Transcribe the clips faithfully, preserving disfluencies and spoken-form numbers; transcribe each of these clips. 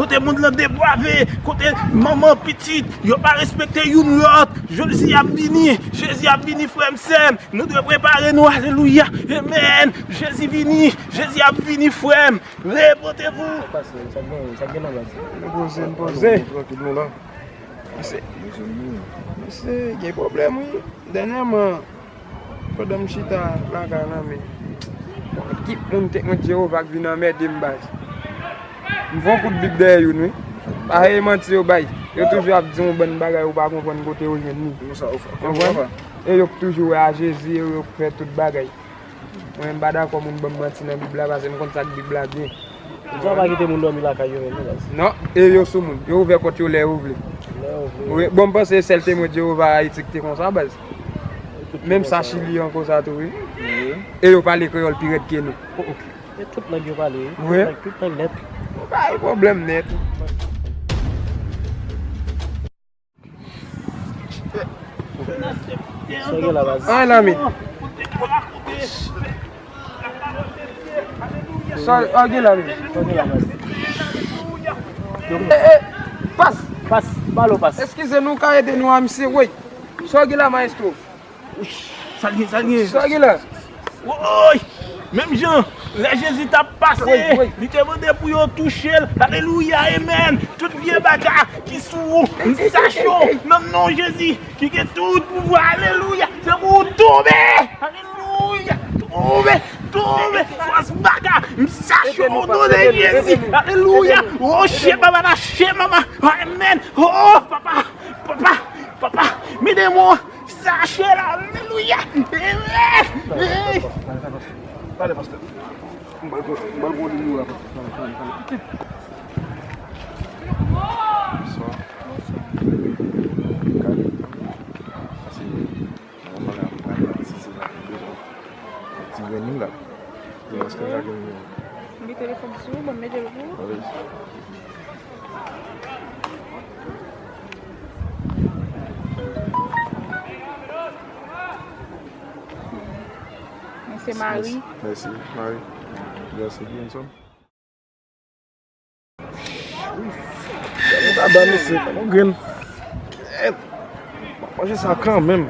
Kote mond lan deprave, kote manman, pitit, yo pa respekte youn lòt. Jezi ap vini, Jezi ap vini, frè m, sè m. Nou dwe prepare nou, alelouya, amèn. Jezi vini, Jezi ap vini, frè m. Repentez-vous. Sa k gen, sa k gen nan baz? Nou poze, nou poze. Trankil nou la. Mesye, mesye, gen pwoblèm, wi. Dènyèman, pandan m chita lakay la, men, bon, ekip moun Temwen Jewova k vin anmède m, baz. M fè yon kout bib dèyè youn, wi. Pa se manti yo bay. Yo toujou ap di yon bann bagay ou pa konprann kote yo jwenn li. Konprann? E yo k toujou wè a Jezi, e yo k fè tout bagay. Mwen, m pa dakò moun ban m manti nan Bib la, paske m konn sa k Bib la byen. Jan pa kite moun dòmi lakay yo menm, non, baz. Non, e yo sou moun. Yo ouvè pòt yo lè yo vle. Lè yo vle. Wi, bon, m panse sèl Temwen Jewova Ayiti ki te konsa, baz. Menm sa Chili an konsa tou, wi. Wi. E yo pale kreyòl pi rèd ke nou. Oh, oh. E tout lang yo pale, wi. Wi. Tout lang, tout lang nèt. Yo pa gen pwoblèm nèt. Sa gen la, baz? Ay, lami. Sa gen la, men. Sa gen la, baz? Eh, eh, pas. Pas, balo pas. Eskize, nou ka ede nou a misye, woy. Sa gen la, maestro? Sa l gen, sa l gen? Sa gen la? Woy! Menm jan, lè Jezi t ap pase, wi, wi, li te mande pou yo touche l. Alelouya, amèn. Tout vye bagay ki sou ou, m sache w nan non Jezi ki gen tout pouvwa. Alelouya. Se pou w tonbe. Alelouya. Tonbe, tonbe. Fòs bagay, m sache w o non de Jezi. Alelouya. Woche, papa, lache, mama. Amèn. Oh, papa, papa, papa. Mede mwen. Sa chè la, alelouya! Pale, pastè. M pral pran, m pral pran liv nou la, pastè. Pale, pale, pale. Bonswa. Gade. Pase, mwen la, m pral pran ti, ti la, m bezwen ti grenn nou la. Yo, èske m ka gen yon? Li telefòn sou ou, ban m mete l pou ou. Wi. Mwen se Mari. Mèsi, Mari. Mèsi, Benson. Gade baba mesye, kòman grenn. Kèt. Manje sa kanmenm.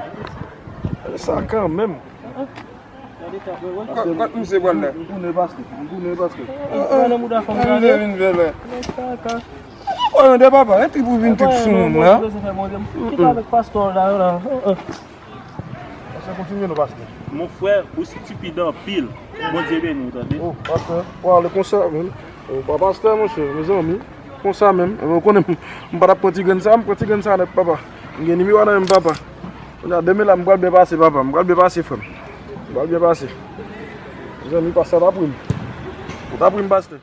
Manje sa kanmenm. Kot misye pral la? M tounen, pastè. M tounen, pastè. Vin fè, vin fè. Ou pa yon de papa, yon trip ou vin trip sou moun la. Kite avèk pastè la, la. Pastè, kontinye non, pastè. Mon frè, ou stipid anpil. Bondye beni w, tande. Oh, pastè, pale konsa, menm. Oh, pa pastè, monchè, mezanmi. Konsa menm. Ou konnen, m, m pa t ap pran ti grenn sa, m pran ti grenn sa nèt, papa. M gen nimewo a nan men m, papa. Kounye a, demen la, m pral byen pase, papa. M pral byen pase, frè m. M pral byen pase. Mezanmi, pastè t ap ri m. Ou t ap ri m, pastè.